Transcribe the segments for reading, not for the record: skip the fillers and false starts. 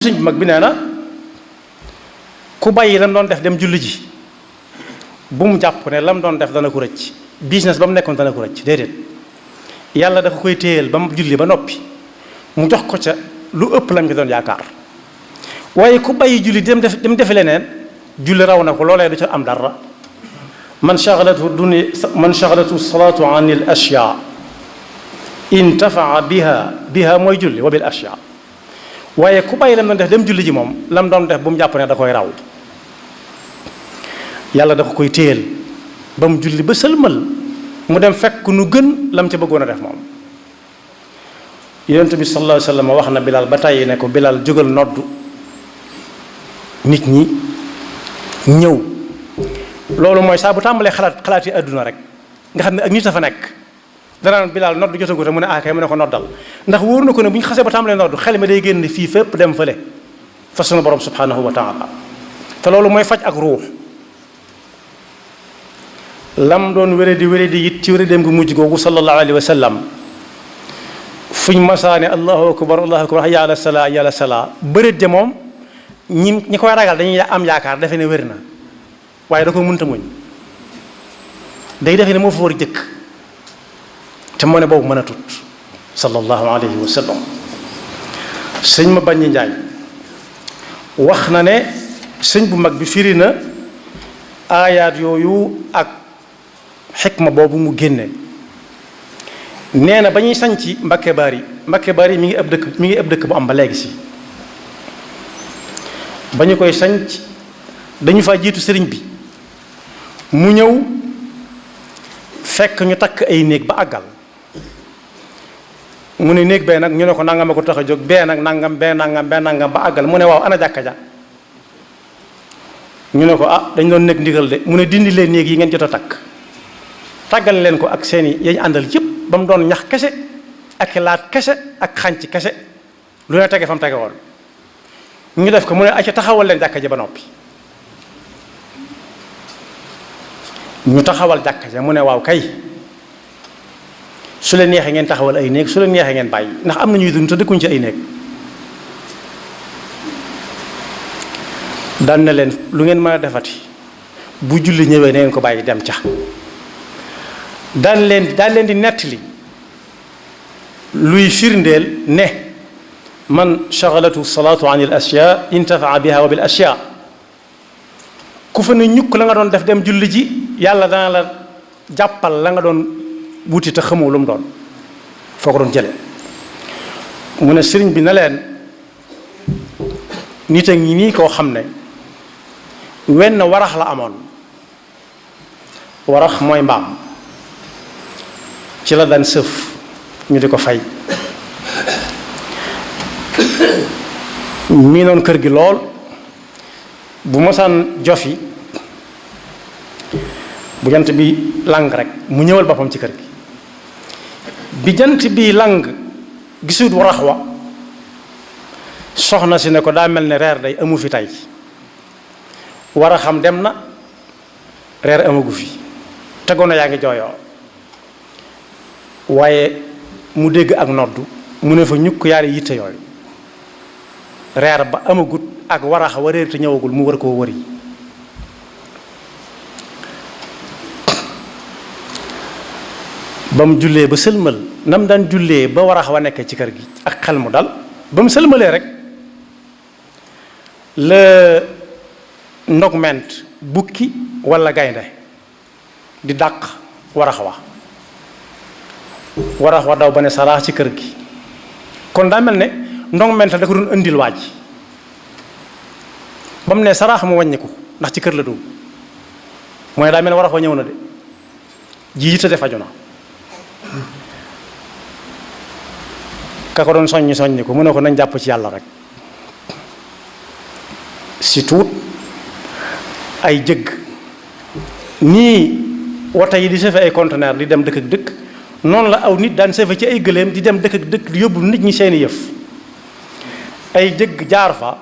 sëñ bu mag bi nee na ku bàyyi lam doon def dem julli ji bu mu jàpp ne lam doon def dana ko rëcc business ba mu nekkoon dana ko rëcc déedéet yàlla dafa koy téyeel ba mu julli ba noppi mu jox ko ca lu ëpp lam ci doon yaakaar waaye ku bàyyi julli dem defi leneen julli raw na ko loolee du ca am dara man shaghalatu salaatu an il ashyaa intafaa biha mooy julli wa bil ashyaa waaye ku bàyyi lam doon def dem julli ji moom lam doon def bu mu jàpp ne da koy raw yàlla da ko koy téyel ba mu julli ba sëlmal mu dem fekk nu gën lam ca bëggoon a def moom yonent bi sallallahu alayhi wa sallam wax na Bilal ba tàyyi ne ko Bilal jógal noddu nit ñi ñëw loolu mooy saa bu tàmbalee xalaat yi àdduna rek nga xam ne ak nit a fa nekk danaan Bilal noddu jotagut a mu ne kay mu ne ko noddal ndax wóor na ko ne bu ñu xasee ba tàmbalee noddu xel mi day génn fii fépp dem fële fa sunu borom subhanahu wa taala te loolu mooy faj ak ruux lam doon wéradi it ci wéradéem gu mujj googu sallallahu alayhi wa sallam fuñ masaane allahu akbar hayya ala salaa bëreet ja moom ñi koy ragal dañuy am yaakaar defe ne wér na waaye da ko mënta muñ day defe ne moo fa war jëkk te moo ne boobu mën a tut sallallahu alayhi wa sallam sëñ ma bañ njaay wax na ne sëñ bu mag bi firi na aayaat yooyu ak xikma boobu mu génne nee na ba ñuy sañc Mbakke Bari mi ngi ab dëkk bu am ba léegi si ba ñu koy sañc dañu fa jiitu sëriñ bi mu ñëw fekk ñu takk ay néeg ba àggal mu ne néeg bee nag ñu ne ko nangam a ko tax a jóg bee nag nangam bee nangam ba àggal mu ne waaw ana jàkka ja ñu ne ko dañ doon nekk ndigal de mu ne dindi leen néeg yi ngeen jot a takk tàggal leen ko ak seeni yañ àndal yëpp ba mu doon ñax kese ak laat kese ak xànc kese lu ne tege fa mu tege woon ñu def ko mu ne acca taxawal leen jàkka ja ba noppi ñu taxawal jàkka ja mu ne waaw kay su leen neexee ngeen taxawal ay néeg su leen neexee ngeen bàyyi ndax am na ñuy dund te dëkkuñ ci ay néeg daan na leen lu ngeen mën a defati bu julli ñëwee na ngeen ko bàyyi dem ca daan leen di nettali luy firndeel ne man shaghalatu salaatu an il ashyaa intafaa biha wa bil ashyaa ku fa ne ñukk la nga doon def dem julli ji yàlla dana la jàppal la nga doon wuti te xamoo lu mu doon foo ko doon jële mu ne sëriñ bi na leen nit a ngi nii koo xam ne wenn warax la amoon warax mooy mbaam ci la daan sëf ñu di ko fay mii noon kër gi lool bu mosaan jofi bu jant bi lang rek mu ñëwal boppam ci kër gi bi jant bi lang gisut warax wa soxna si ne ko daa mel ne reer day amu fi tey waraxam dem na reer amagu fi tegoon na yaa ngi jooyoo waaye mu dégg ak noddu mu ne fa ñukk yaari yitte yooyu reer ba amagut ak warax wa réer te ñëwagul mu war koo wëri ba mu jullee ba sëlmal nam daan jullee ba warax wa nekkee ci kër gi ak xel mu dal ba mu sëlmalee rek la ndogment bukki walla gaynde di dàq warax wa daw ba ne salaax ci kër gi kon daa mel ne ndogment da ko doon indil waaj ba mu ne saraax mu wàññiku ndax ci kër la dugg mooy daa mel ne warax wa ñëw na de ji yitte faju na ka ko doon soññi ko mu ne ko nañ jàpp ci yàlla rek si tuut ay jëgg nii woto yi di sëfe ay conteneur di dem dëkk ak dëkk noonu la aw nit daan sëfe ci ay gëléem di dem dëkk ak dëkk di yóbbu nit ñi seeni yëf ay jëgg jaar fa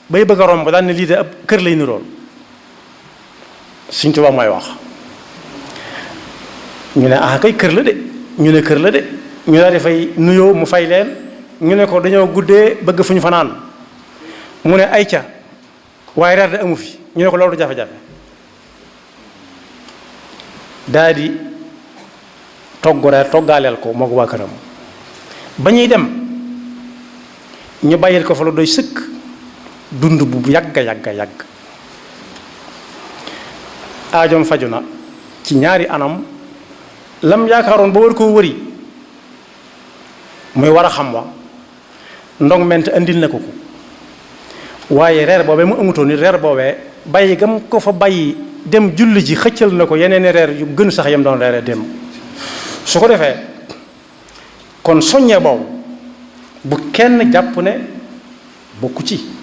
bay bëgg a romb daan ne lii de ab kër lay nirool Sëñ Tuubaa mooy wax ñu ne kay kër la de ñu ne kër la de ñu daal di fay nuyoo mu fay leen ñu ne ko dañoo guddee bëgg fu ñu fanaan mu ne ay ca waaye reer de amu fi ñu ne ko loolu du jafe-jafe daa di togg reer toggaaleel ko moo ko waa këram ba ñuy dem ñu bàyyil ko fa lu doy sëkk dund bu yàgga yàgga yàgg aajoom faju na ci ñaari anam lam yaakaaroon ba war koo wëri muy war a xam wa ndong ment andil na ko waaye reer boobee mu amutoon ni reer boobee bàyyi gam ko fa bàyyi dem julli ji xëccal na ko yeneeni reer yu gën sax yam doon reere dem su ko defee kon soññee boobu bu kenn jàpp ne bokku ci